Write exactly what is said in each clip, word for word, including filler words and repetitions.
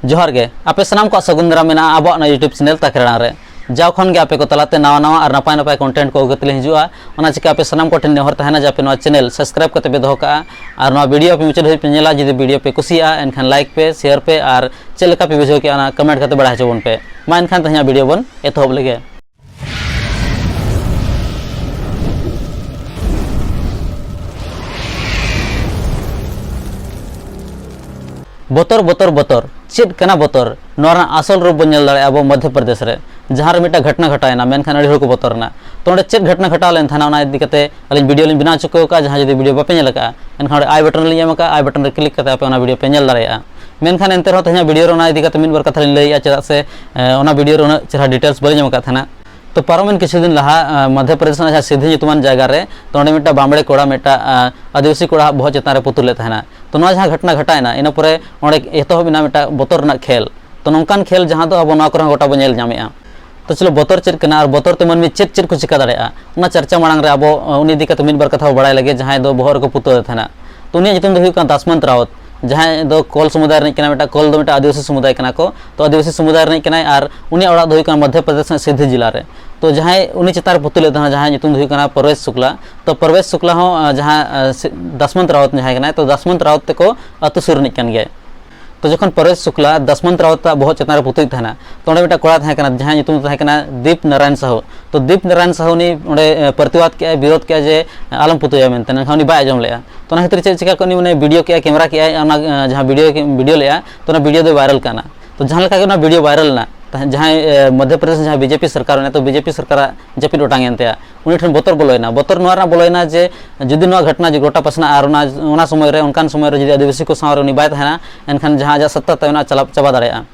ᱡᱚᱦᱟᱨ ᱜᱮ, ᱟᱯᱮ ᱥᱟᱱᱟᱢ ᱠᱚᱣᱟᱜ ᱥᱟᱹᱜᱩᱱ ᱫᱟᱨᱟᱢ ᱢᱮᱱᱟᱜᱼᱟ ᱟᱵᱚᱣᱟᱜ ᱱᱚᱣᱟ YouTube channel ᱛᱟᱠᱮ ᱨᱟᱲᱟᱝ ᱨᱮ᱾ ᱡᱟᱣ ᱠᱷᱚᱱ ᱜᱮ ᱟᱯᱮ ᱠᱚ ᱛᱟᱞᱟᱛᱮ ᱱᱟᱣᱟ ᱱᱟᱣᱟ ᱟᱨ ᱱᱟᱯᱟᱭ ᱱᱟᱯᱟᱭ content ᱠᱚ ᱟᱹᱜᱩ ᱠᱟᱛᱮ ᱞᱮ ᱦᱤᱡᱩᱜᱼᱟ᱾ ᱚᱱᱟ ᱪᱤᱠᱟᱹ ᱟᱯᱮ ᱥᱟᱱᱟᱢ ᱠᱚᱴᱷᱮᱱ ᱱᱮᱦᱚᱨ ᱛᱟᱦᱮᱱᱟ ᱡᱮ ᱟᱯᱮ ᱱᱚᱣᱟ channel subscribe ᱠᱟᱛᱮ ᱯᱮ ᱫᱚᱦᱚ ᱠᱟᱜᱼᱟ ᱟᱨ ᱱᱚᱣᱟ video ᱟᱯᱮ ᱢᱩᱪᱟᱹᱫ ᱫᱷᱟᱹᱵᱤᱡ ᱯᱮ ᱧᱮᱞᱟ᱾ ᱡᱩᱫᱤ video ᱯᱮ ᱠᱩᱥᱤᱭᱟᱜᱼᱟ, ᱮᱱᱠᱷᱟᱱ like ᱯᱮ, share ᱯᱮ ᱟᱨ ᱪᱮᱫ ᱞᱮᱠᱟ ᱯᱮ ᱵᱩᱡᱷᱟᱹᱣ ᱠᱮᱜᱼᱟ, ᱚᱱᱟ comment ᱠᱟᱛᱮ ᱵᱟᱲᱟᱭ ᱦᱚᱪᱚ ᱵᱚᱱ ᱯᱮ᱾ ᱢᱟ ᱮᱱᱠᱷᱟᱱ ᱛᱮᱦᱮᱧᱟᱜ video ᱵᱚᱱ ᱮᱛᱚᱦᱚᱵ ᱞᱮᱜᱮ᱾ ᱵᱚᱛᱚᱨ, ᱵᱚᱛᱚᱨ, ᱵᱚᱛᱚᱨ᱾ ᱪᱮᱫ ᱠᱟᱱᱟ ᱵᱚᱛᱚᱨ? ᱱᱚᱣᱟ ᱨᱮᱱᱟᱜ ᱟᱥᱚᱞ ᱨᱩᱯ ᱵᱚᱱ ᱧᱮᱞ ᱫᱟᱲᱮᱭᱟᱜᱼᱟ ᱟᱵᱚ ᱢᱚᱫᱽᱫᱷᱚ ᱯᱨᱚᱫᱮᱥ ᱨᱮ, ᱡᱟᱦᱟᱸ ᱨᱮ ᱢᱤᱫᱴᱟᱝ ᱜᱷᱚᱴᱱᱟ ᱜᱷᱚᱴᱟᱣᱮᱱᱟ, ᱢᱮᱱᱠᱷᱟᱱ ᱟᱹᱰᱤ ᱦᱚᱲ ᱠᱚ ᱵᱚᱛᱚᱨ ᱮᱱᱟ᱾ ᱛᱚ, ᱚᱸᱰᱮ ᱪᱮᱫ ᱜᱷᱚᱴᱱᱟ ᱜᱷᱚᱴᱟᱣ ᱞᱮᱱ ᱛᱟᱦᱮᱱᱟ, ᱚᱱᱟ ᱤᱫᱤ ᱠᱟᱛᱮ ᱟᱹᱞᱤᱧ video ᱞᱤᱧ ᱵᱮᱱᱟᱣ ᱦᱚᱪᱚ ᱟᱠᱟᱫᱼᱟ᱾ ᱡᱟᱦᱟᱸ ᱡᱩᱫᱤ video ᱵᱟᱯᱮ ᱧᱮᱞ ᱟᱠᱟᱫᱼᱟ, ᱮᱱᱠᱷᱟᱱ ᱚᱸᱰᱮ I button ᱞᱤᱧ ᱮᱢ ᱟᱠᱟᱫᱼᱟ, I button ᱨᱮ click ᱠᱟᱛᱮ ᱟᱯᱮ ᱚᱱᱟ video ᱯᱮ ᱧᱮᱞ ᱫᱟᱲᱮᱭᱟᱜᱼᱟ᱾ ᱢᱮᱱᱠᱷᱟᱱ ᱮᱱᱛᱮ ᱨᱮᱦᱚᱸ ᱛᱮᱦᱮᱧᱟᱜ video ᱨᱮ ᱚᱱᱟ ᱤᱫᱤ ᱠᱟᱛᱮ ᱢᱤᱫ ᱵᱟᱨ ᱠᱟᱛᱷᱟ ᱞᱤᱧ ᱞᱟᱹᱭᱮᱫᱼᱟ, ᱪᱮᱫᱟᱜ ᱥᱮ, ᱮ, ᱚᱱᱟ video ᱨᱮ ᱩᱱᱟᱹᱜ ᱪᱮᱦᱨᱟ details ᱵᱟᱹᱞᱤᱧ ᱮᱢ ᱟᱠᱟᱫ ᱛᱟᱦᱮᱱᱟ᱾ ᱛᱚ, ᱯᱟᱨᱚᱢᱮᱱ ᱠᱤᱪᱷᱩ ᱫᱤᱱ ᱞᱟᱦᱟ, ᱮ, ᱢᱚᱫᱽᱫᱷᱚ ᱯᱨᱚᱫᱮᱥ ᱨᱮᱱᱟᱜ ᱡᱟᱦᱟᱸ ᱥᱤᱫᱷᱤ ᱧᱩᱛᱩᱢᱟᱱ ᱡᱟᱭᱜᱟ ᱨᱮ, ᱛᱚ, ᱚᱸᱰᱮ ᱢᱤᱫᱴᱟᱝ ᱵᱟᱢᱵᱲᱮ ᱠᱚᱲᱟ ᱢᱤᱫᱴᱟᱝ, ᱮ, ᱟᱹᱫᱤᱵᱟᱹᱥᱤ ᱠᱚᱲᱟ ᱟᱜ ᱵᱚᱦᱚᱜ ᱪᱮᱛᱟᱱ ᱨᱮ ᱯᱩᱛᱩᱞ ᱞᱮᱫ ᱛᱟᱦᱮᱱᱟ᱾ ᱛᱚ, ᱱᱚᱣᱟ ᱡᱟᱦᱟᱸ ᱜᱷᱚᱴᱱᱟ ᱜᱷᱚᱴᱟᱣᱮᱱᱟ, ᱤᱱᱟᱹ ᱯᱚᱨᱮ ᱚᱸᱰᱮ ᱮᱛᱚᱦᱚᱵ ᱮᱱᱟ ᱢᱤᱫᱴᱟᱝ ᱵᱚᱛᱚᱨ ᱨᱮᱱᱟᱜ ᱠᱷᱮᱞ᱾ ᱛᱚ, ᱱᱚᱝᱠᱟᱱ ᱠᱷᱮᱞ ᱡᱟᱦᱟᱸ ᱫᱚ ᱟᱵᱚ ᱱᱚᱣᱟ ᱠᱚᱨᱮ ᱦᱚᱸ ᱜᱚᱴᱟ ᱵᱚᱱ ᱧᱮᱞ ᱧᱟᱢᱮᱫᱼᱟ᱾ ᱛᱚ, ᱪᱚᱞᱚ, ᱵᱚᱛᱚᱨ ᱪᱮᱫ ᱠᱟᱱᱟ ᱟᱨ ᱵᱚᱛᱚᱨ ᱛᱮ ᱢᱟᱹᱱᱢᱤ ᱪᱮᱫ ᱪᱮᱫ ᱠᱚ ᱪᱤᱠᱟ ᱫᱟᱲᱮᱭᱟᱜᱼᱟ, ᱚᱱᱟ ᱪᱟᱨᱪᱟ ᱢᱟᱲᱟᱝ ᱨᱮ ᱟᱵᱚ, ᱮ, ᱩᱱᱤ ᱤᱫᱤ ᱠᱟᱛᱮ ᱢᱤᱫ ᱵᱟᱨ ᱠᱟᱛᱷᱟ ᱵᱚ ᱵᱟᱲᱟᱭ ᱞᱮᱜᱮ, ᱡᱟᱦᱟᱸᱭ ᱫᱚ ᱵᱚᱦᱚᱜ ᱨᱮᱠᱚ ᱯᱩᱛᱟᱹᱣ ᱮᱫ ᱛᱟᱦᱮᱱᱟ᱾ ᱛᱚ, ᱩᱱᱤᱭᱟᱜ ᱧᱩᱛᱩᱢ ᱫᱚ ᱦᱩᱭᱩᱜ ᱠᱟᱱᱟ ᱫᱟᱥᱢᱚᱱᱛ ᱨᱟᱣᱛ, ᱡᱟᱦᱟᱸᱭ ᱫᱚ ᱠᱳᱞ ᱥᱚᱢᱩᱫᱟᱭ ᱨᱤᱱᱤᱡ ᱠᱟᱱᱟᱭ, ᱢᱤᱫᱴᱟᱝ ᱠᱳᱞ ᱫᱚ ᱢᱤᱫᱴᱟᱝ ᱟᱹᱫᱤᱵᱟᱹᱥᱤ ᱥᱚᱢᱩᱫᱟᱭ ᱠᱟᱱᱟ ᱠᱚ᱾ ᱛᱚ, ᱟᱹᱫᱤᱵᱟᱹᱥᱤ ᱥᱚᱢᱩᱫᱟᱭ ᱨᱤᱱᱤᱡ ᱠᱟᱱᱟᱭ ᱟᱨ ᱩᱱᱤᱭᱟᱜ ᱚᱲᱟᱜ ᱫᱚ ᱦᱩᱭᱩᱜ ᱠᱟᱱᱟ ᱢᱚᱫᱽᱫᱷᱚ ᱯᱨᱚᱫᱮᱥ ᱨᱮᱱᱟᱜ ᱥᱤᱫᱷᱤ ᱡᱮᱞᱟ ᱨᱮ᱾ ᱛᱚ, ᱡᱟᱦᱟᱸᱭ ᱩᱱᱤ ᱪᱮᱛᱟᱱ ᱨᱮ ᱯᱩᱛᱩᱞ ᱞᱮᱫ ᱛᱟᱦᱮᱱᱟ, ᱡᱟᱦᱟᱸᱭ ᱧᱩᱛᱩᱢ ᱫᱚ ᱦᱩᱭᱩᱜ ᱠᱟᱱᱟ ᱯᱨᱚᱵᱮᱥ ᱥᱩᱠᱞᱟ᱾ ᱛᱚ, ᱯᱨᱚᱵᱮᱥ ᱥᱩᱠᱞᱟ ᱦᱚᱸ, ᱟᱸ, ᱡᱟᱦᱟᱸ, ᱟᱸ, ᱥᱤ-, ᱫᱟᱥᱢᱚᱱᱛ ᱨᱟᱣᱛ ᱡᱟᱦᱟᱸᱭ ᱠᱟᱱᱟᱭ, ᱛᱚ, ᱫᱟᱥᱢᱚᱱᱛ ᱨᱟᱣᱛ ᱛᱮᱠᱚ ᱟᱹᱛᱩ ᱥᱩᱨ ᱨᱤᱱᱤᱡ ᱠᱟᱱ ᱜᱮᱭᱟᱭ᱾ ᱛᱚ, ᱡᱚᱠᱷᱚᱱ ᱯᱨᱚᱵᱮᱥ ᱥᱩᱠᱞᱟ ᱫᱟᱥᱢᱚᱱᱛ ᱨᱟᱣᱛ ᱟᱜ ᱵᱚᱦᱚᱜ ᱪᱮᱛᱟᱱ ᱨᱮ ᱯᱩᱛᱩᱡ ᱛᱟᱦᱮᱱᱟ, ᱛᱚ, ᱚᱸᱰᱮ ᱢᱤᱫᱴᱟᱝ ᱠᱚᱲᱟ ᱛᱟᱦᱮᱸ ᱠᱟᱱᱟ, ᱡᱟᱦᱟᱸᱭᱟᱜ ᱧᱩᱛᱩᱢ ᱫᱚ ᱛᱟᱦᱮᱸ ᱠᱟᱱᱟ ᱫᱤᱯ ᱱᱟᱨᱟᱭᱚᱱ ᱥᱟᱦᱩ᱾ ᱛᱚ, ᱫᱤᱯ ᱱᱟᱨᱟᱭᱚᱱ ᱥᱟᱦᱩ ᱩᱱᱤ ᱚᱸᱰᱮ, ᱮ, ᱯᱨᱚᱛᱤᱵᱟᱫ ᱠᱮᱜᱼᱟᱭ, ᱵᱤᱨᱳᱫ ᱠᱮᱜᱼᱟᱭ ᱡᱮ, ᱮ, ᱟᱞᱚᱢ ᱯᱩᱛᱩᱡᱟ ᱢᱮᱱᱛᱮ, ᱢᱮᱱᱠᱷᱟᱱ ᱩᱱᱤ ᱵᱟᱭ ᱟᱸᱡᱚᱢ ᱞᱮᱜᱼᱟ᱾ ᱛᱚ, ᱚᱱᱟ ᱠᱷᱟᱹᱛᱤᱨ ᱪᱮᱫ ᱪᱤᱠᱟ ᱠᱮᱫ, ᱩᱱᱤ ᱢᱟᱱᱮ video ᱠᱮᱜᱼᱟᱭ, camera ᱠᱮᱜᱼᱟᱭ, ᱚᱱᱟ, ᱮ, ᱡᱟᱦᱟᱸ video, video ᱞᱮᱜᱼᱟ, ᱛᱚ, ᱚᱱᱟ video ᱫᱚ viral ᱠᱟᱱᱟ᱾ ᱛᱚ, ᱡᱟᱦᱟᱸ ᱞᱮᱠᱟ ᱜᱮ ᱚᱱᱟ video viral ᱮᱱᱟ, ᱛᱟᱦᱮᱸ ᱡᱟᱦᱟᱸᱭ, ᱮ, ᱢᱚᱫᱽᱫᱷᱚ ᱯᱨᱚᱫᱮᱥ ᱨᱮ ᱡᱟᱦᱟᱸ BJP ᱥᱚᱨᱠᱟᱨ ᱢᱮᱱᱟᱭᱟ, ᱛᱚ, BJP ᱥᱚᱨᱠᱟᱨᱟᱜ ᱡᱟᱹᱯᱤᱫ ᱚᱴᱟᱝ ᱮᱱ ᱛᱟᱭᱟ᱾ ᱩᱱᱤ ᱴᱷᱮᱱ ᱵᱚᱛᱚᱨ ᱵᱚᱞᱚᱭᱮᱱᱟ᱾ ᱵᱚᱛᱚᱨ ᱱᱚᱣᱟ ᱨᱮᱱᱟᱜ ᱵᱚᱞᱚᱭᱮᱱᱟ ᱡᱮ ᱡᱩᱫᱤ ᱱᱚᱣᱟ ᱜᱷᱚᱴᱱᱟ ᱡᱩᱫᱤ ᱜᱚᱴᱟ ᱯᱟᱥᱱᱟᱜᱼᱟ ᱟᱨ ᱚᱱᱟ, ᱚᱱᱟ ᱥᱚᱢᱚᱭ ᱨᱮ, ᱚᱱᱠᱟᱱ ᱥᱚᱢᱚᱭ ᱨᱮ ᱡᱩᱫᱤ ᱟᱹᱫᱤᱵᱟᱹᱥᱤ ᱠᱚ ᱥᱟᱶ ᱨᱮ ᱩᱱᱤ ᱵᱟᱭ ᱛᱟᱦᱮᱱᱟ, ᱮᱱᱠᱷᱟᱱ ᱡᱟᱦᱟᱸ ᱟᱡᱟᱜ ᱥᱚᱛᱛᱟ ᱛᱟᱭ ᱢᱮᱱᱟᱜᱼᱟ, ᱪᱟᱞᱟᱣ, ᱪᱟᱵᱟ ᱫᱟᱲᱮᱭᱟᱜᱼᱟ᱾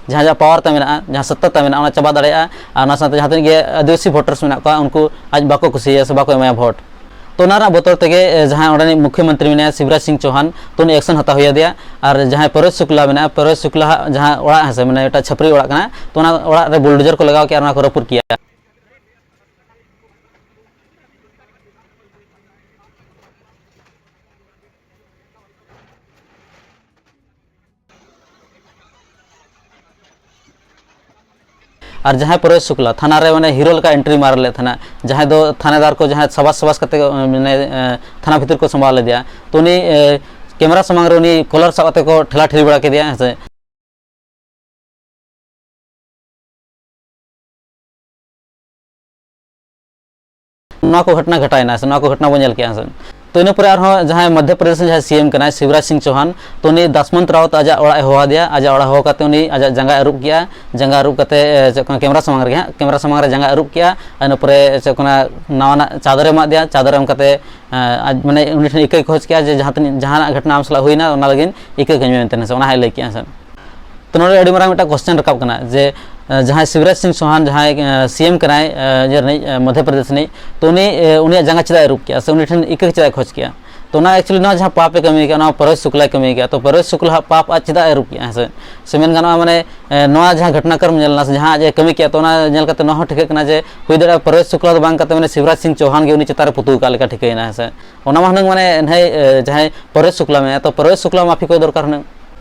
ᱡᱟᱦᱟᱸ ᱟᱡᱟᱜ power ᱛᱟᱭ ᱢᱮᱱᱟᱜᱼᱟ, ᱡᱟᱦᱟᱸ ᱥᱚᱛᱛᱟ ᱛᱟᱭ ᱢᱮᱱᱟᱜᱼᱟ, ᱚᱱᱟ ᱪᱟᱵᱟ ᱫᱟᱲᱮᱭᱟᱜᱼᱟ᱾ ᱟᱨ ᱚᱱᱟ ᱥᱟᱶᱛᱮ ᱡᱟᱦᱟᱸ ᱛᱤᱱᱟᱹᱜ ᱜᱮ ᱟᱹᱫᱤᱵᱟᱹᱥᱤ voters ᱢᱮᱱᱟᱜ ᱠᱚᱣᱟ, ᱩᱱᱠᱩ ᱟᱡ ᱵᱟᱠᱚ ᱠᱩᱥᱤᱭᱟᱭᱟ ᱥᱮ ᱵᱟᱠᱚ ᱮᱢᱟᱭᱟ vote᱾ ᱛᱚ, ᱚᱱᱟ ᱨᱮᱱᱟᱜ ᱵᱚᱛᱚᱨ ᱛᱮᱜᱮ, ᱮ, ᱡᱟᱦᱟᱸᱭ ᱚᱸᱰᱮᱱᱤᱡ ᱢᱩᱠᱷᱭᱚᱢᱚᱱᱛᱨᱤ ᱢᱮᱱᱟᱭᱟ, ᱥᱤᱵᱨᱟᱡᱽ ᱥᱤᱝ ᱪᱳᱦᱟᱱ, ᱛᱚ, ᱩᱱᱤ action ᱦᱟᱛᱟᱣ ᱦᱩᱭ ᱟᱫᱮᱭᱟ᱾ ᱟᱨ ᱡᱟᱦᱟᱸᱭ ᱯᱚᱨᱮᱥ ᱥᱩᱠᱞᱟ ᱢᱮᱱᱟᱭᱟ, ᱯᱚᱨᱮᱥ ᱥᱩᱠᱞᱟ ᱦᱟᱜ ᱡᱟᱦᱟᱸ ᱚᱲᱟᱜ, ᱦᱮᱸ ᱥᱮ, ᱢᱟᱱᱮ ᱢᱤᱫᱴᱟᱝ ᱪᱷᱟᱹᱯᱨᱤ ᱚᱲᱟᱜ ᱠᱟᱱᱟ, ᱛᱚ, ᱚᱱᱟ ᱚᱲᱟᱜ ᱨᱮ bulldozer ᱠᱚ ᱞᱟᱜᱟᱣ ᱠᱮᱜᱼᱟ ᱟᱨ ᱚᱱᱟ ᱠᱚ ᱨᱟᱹᱯᱩᱫ ᱠᱮᱜᱼᱟ᱾ ᱟᱨ ᱡᱟᱦᱟᱸᱭ ᱯᱨᱚᱭᱳᱥ ᱥᱩᱠᱞᱟ ᱛᱷᱟᱱᱟ ᱨᱮ ᱢᱟᱱᱮ ᱦᱤᱨᱳ ᱞᱮᱠᱟ ᱮᱱᱴᱨᱤ ᱢᱟᱨ ᱞᱮᱫ ᱛᱟᱦᱮᱱᱟ, ᱡᱟᱦᱟᱸᱭ ᱫᱚ ᱛᱷᱟᱱᱮᱫᱟᱨ ᱠᱚ ᱡᱟᱦᱟᱸᱭ ᱥᱟᱵᱟᱥ ᱥᱟᱵᱟᱥ ᱠᱟᱛᱮ ᱠᱚ, ᱢᱟᱱᱮ, ᱮ, ᱛᱷᱟᱱᱟ ᱵᱷᱤᱛᱤᱨ ᱠᱚ ᱥᱟᱢᱵᱟᱣ ᱞᱮᱫᱮᱭᱟ, ᱛᱚ ᱩᱱᱤ, ᱮ, ᱠᱮᱢᱮᱨᱟ ᱥᱟᱢᱟᱝ ᱨᱮ ᱩᱱᱤ ᱠᱚᱞᱟᱨ ᱥᱟᱵ ᱠᱟᱛᱮ ᱠᱚ ᱴᱷᱮᱞᱟ ᱴᱷᱤᱞᱤ ᱵᱟᱲᱟ ᱠᱮᱫᱮᱭᱟ, ᱦᱮᱸ ᱥᱮ᱾ ᱱᱚᱣᱟ ᱠᱚ ᱜᱷᱚᱴᱱᱟ ᱜᱷᱟᱴᱟᱣᱮᱱᱟ, ᱥᱮ ᱱᱚᱣᱟ ᱠᱚ ᱜᱷᱚᱴᱱᱟ ᱵᱚᱱ ᱧᱮᱞ ᱠᱮᱜᱼᱟ, ᱦᱮᱸ ᱥᱮ᱾ ᱛᱚ ᱤᱱᱟᱹ ᱯᱚᱨᱮ ᱟᱨᱦᱚᱸ ᱡᱟᱦᱟᱸᱭ ᱢᱚᱫᱽᱫᱷᱚ ᱯᱨᱚᱫᱮᱥ ᱨᱮᱱ ᱡᱟᱦᱟᱸᱭ ᱥᱤ ᱮᱢ ᱠᱟᱱᱟᱭ ᱥᱤᱵᱨᱟᱡᱽ ᱥᱤᱝ ᱪᱳᱦᱟᱱ, ᱛᱚ ᱩᱱᱤ ᱫᱟᱥᱢᱚᱱᱛ ᱨᱟᱣᱛ ᱟᱡᱟᱜ ᱚᱲᱟᱜ ᱮ ᱦᱚᱦᱚ ᱟᱫᱮᱭᱟ, ᱟᱡᱟᱜ ᱚᱲᱟᱜ ᱦᱚᱦᱚ ᱠᱟᱛᱮ ᱩᱱᱤ ᱟᱡᱟᱜ ᱡᱟᱸᱜᱟ ᱟᱹᱨᱩᱵ ᱠᱮᱜᱼᱟ, ᱡᱟᱸᱜᱟ ᱟᱹᱨᱩᱵ ᱠᱟᱛᱮ, ᱮ, ᱪᱮᱫ ᱠᱚ ᱠᱮᱢᱮᱨᱟ ᱥᱟᱢᱟᱝ ᱨᱮᱜᱮ ᱦᱟᱸᱜ, ᱠᱮᱢᱮᱨᱟ ᱥᱟᱢᱟᱝ ᱨᱮ ᱡᱟᱸᱜᱟ ᱟᱹᱨᱩᱵ ᱠᱮᱜᱼᱟ, ᱟᱨ ᱤᱱᱟᱹ ᱯᱚᱨᱮ ᱪᱮᱫ ᱠᱚ ᱚᱱᱟ ᱱᱟᱣᱟᱱᱟᱜ ᱪᱟᱫᱚᱨᱮ ᱮᱢᱟᱫ ᱫᱮᱭᱟ, ᱪᱟᱫᱚᱨ ᱮᱢ ᱠᱟᱛᱮ, ᱮ, ᱟᱡ ᱢᱟᱱᱮ ᱩᱱᱤ ᱴᱷᱮᱱ ᱤᱠᱟᱹᱭ ᱠᱷᱚᱡᱽ ᱠᱮᱜᱼᱟ ᱡᱮ ᱡᱟᱦᱟᱸ ᱛᱤᱱᱟᱹᱜ, ᱡᱟᱦᱟᱱᱟᱜ ᱜᱷᱚᱴᱱᱟ ᱟᱢ ᱥᱟᱞᱟᱜ ᱦᱩᱭᱱᱟ ᱚᱱᱟ ᱞᱟᱹᱜᱤᱫ ᱤᱠᱟᱹ ᱠᱟᱹᱧ ᱢᱮ ᱢᱮᱱᱛᱮ, ᱦᱮᱸ ᱥᱮ, ᱚᱱᱟ ᱦᱟᱸᱜ ᱮ ᱞᱟᱹᱭ ᱠᱮᱜᱼᱟ, ᱦᱮᱸ ᱥᱮ᱾ ᱛᱚ ᱱᱚᱰᱮ ᱟᱹᱰᱤ ᱢᱟᱨᱟᱝ ᱢᱤᱫᱴᱟᱝ ᱠᱚᱥᱪᱮᱱ ᱨᱟᱠᱟᱵ ᱠᱟᱱᱟ ᱡᱮ, ᱮ, ᱡᱟᱦᱟᱸᱭ ᱥᱤᱵᱨᱟᱡᱽ ᱥᱤᱝ ᱪᱳᱦᱟᱱ, ᱡᱟᱦᱟᱸᱭ, ᱮ, ᱥᱤ ᱮᱢ ᱠᱟᱱᱟᱭ, ᱮ, ᱤᱭᱟᱹ ᱨᱤᱱᱤᱡ, ᱮ, ᱢᱚᱫᱽᱫᱷᱚ ᱯᱨᱚᱫᱮᱥ ᱨᱤᱱᱤᱡ, ᱛᱚ ᱩᱱᱤ, ᱮ, ᱩᱱᱤᱭᱟᱜ ᱡᱟᱸᱜᱟ ᱪᱮᱫᱟᱜ ᱮ ᱟᱹᱨᱩᱵ ᱠᱮᱜᱼᱟ ᱥᱮ ᱩᱱᱤ ᱴᱷᱮᱱ ᱤᱠᱟᱹ ᱪᱮᱫᱟᱜ ᱮ ᱠᱷᱚᱡᱽ ᱠᱮᱜᱼᱟ? ᱛᱚ ᱚᱱᱟ actually ᱱᱚᱣᱟ ᱡᱟᱦᱟᱸ ᱯᱟᱯ ᱮ ᱠᱟᱹᱢᱤ ᱠᱮᱜᱼᱟ, ᱱᱚᱣᱟ ᱯᱨᱚᱭᱳᱥ ᱥᱩᱠᱞᱟᱭ ᱠᱟᱹᱢᱤ ᱠᱮᱜᱼᱟ, ᱛᱚ ᱯᱨᱚᱭᱳᱥ ᱥᱩᱠᱞᱟ ᱦᱟᱜ ᱯᱟᱯ ᱟᱡ ᱪᱮᱫᱟᱜ ᱮ ᱟᱹᱨᱩᱵ ᱠᱮᱜᱼᱟ, ᱦᱮᱸ ᱥᱮ? ᱥᱮ ᱢᱮᱱ ᱜᱟᱱᱚᱜᱼᱟ, ᱢᱟᱱᱮ, ᱮ, ᱱᱚᱣᱟ ᱡᱟᱦᱟᱸ ᱜᱷᱚᱴᱱᱟᱠᱨᱚᱢ ᱧᱮᱞ ᱮᱱᱟ ᱥᱮ ᱡᱟᱦᱟᱸ ᱟᱡ ᱮ ᱠᱟᱹᱢᱤ ᱠᱮᱜᱼᱟ, ᱛᱚ ᱚᱱᱟ ᱧᱮᱞ ᱠᱟᱛᱮ ᱱᱚᱣᱟ ᱦᱚᱸ ᱴᱷᱤᱠᱟᱹᱜ ᱠᱟᱱᱟ ᱡᱮ ᱦᱩᱭ ᱫᱟᱲᱮᱭᱟᱜᱼᱟ ᱯᱨᱚᱭᱳᱥ ᱥᱩᱠᱞᱟ ᱫᱚ ᱵᱟᱝ ᱠᱟᱛᱮ, ᱢᱟᱱᱮ, ᱥᱤᱵᱨᱟᱡᱽ ᱥᱤᱝ ᱪᱳᱦᱟᱱ ᱜᱮ ᱩᱱᱤ ᱪᱮᱛᱟᱱ ᱨᱮ ᱯᱩᱛᱩᱜ ᱟᱠᱟᱫ ᱞᱮᱠᱟ ᱴᱷᱤᱠᱟᱹᱭᱮᱱᱟ, ᱦᱮᱸ ᱥᱮ? ᱚᱱᱟ ᱢᱟ ᱦᱩᱱᱟᱹᱝ, ᱢᱟᱱᱮ, ᱱᱮᱦᱟᱭ, ᱮ, ᱡᱟᱦᱟᱸᱭ ᱯᱨᱚᱭᱳᱥ ᱥᱩᱠᱞᱟ ᱢᱮᱱᱟᱭᱟ, ᱛᱚ ᱯᱨᱚᱭᱳᱥ ᱥᱩᱠᱞᱟ ᱢᱟᱯᱷᱤ ᱠᱚᱭ ᱫᱚᱨᱠᱟᱨ ᱦᱩᱱᱟᱹᱝ᱾